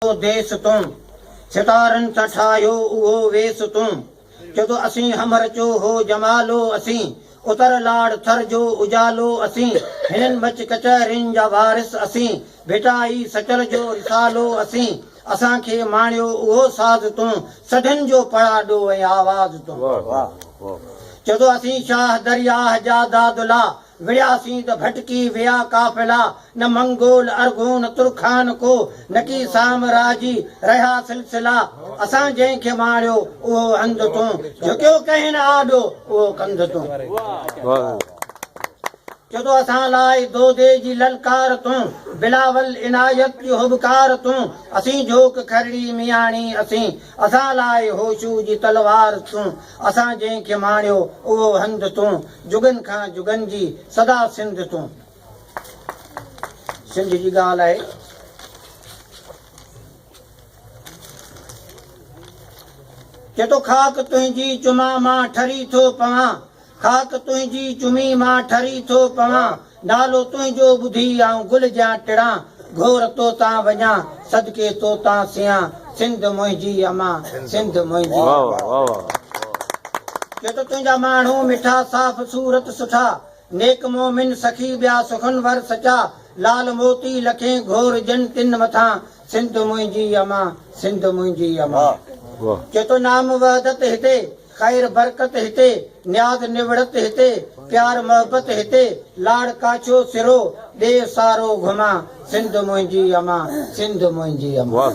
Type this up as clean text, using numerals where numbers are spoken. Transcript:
ديس تون، ستارن سان ٺاهيو اهو ويس تون، چوٿو اسين همرچو هو جمالو اسين، اتر لاڙ ٿر جو اجالو اسين، هنن مچ ڪچهرين جا وارث اسين، ڀٽائي سچل جو رسالو اسين، اسان کي ماڻيو اهو ساز تون، سڍن جو پڙاڏو ۽ آواز تون. چوٿو اسين شاهه درياهه جا دادلا، وڙهياسين ته ڀٽڪي ويا قافلا، نه منگول ارغون ترخان ڪو، نڪي سامراجي رهيا سلسلا، اسان جنهن کي ماڻيو اهو هنڌ تون، جهڪيو ڪنهن نه آڏو اهو ڪنڌ تون. چوٿو اسان لاء دودي جي للڪار تون، بلاول عنايت جي هٻڪار تون، اسين جهوڪ کرڙي مياڻي اسين، اسان لاء هوشو جي تلوار تون، اسان جنهن کي ماڻيو اهو هنڌ تون، جڳن کان جڳن جي سدا سنڌ تون. سنڌ جي ڳالهه آهي. چئي ٿو خاڪ تنهنجي چمان مان ٺري ٿو پوان، خاڪ تنهنجي چمي مان ٺري ٿو پوان، نالو تنهنجو ٻڌي آئون گل جيان ٽڙان، گهور تو تان وڃان، صدقي تو تان سيان، سنڌ منهنجي امان، سنڌ منهنجي امان. چئي ٿو تنهنجا ماڻهو مٺا، صاف صورت سٺا، نيڪ مومن سخي ٻيا سخنور سچا، لال موتي لکين گهور جن تن مٿان، سنڌ منهنجي امان، سنڌ منهنجي امان. چئي ٿو نام وحدت هتي، خير برڪت هتي، نياز نوڙت هتي، پيار محبت هتي، لاڙ ڪاڇو سرو، ڏيهه سارو گهمان، سنڌ منهنجي امان، سنڌ منهنجي امان.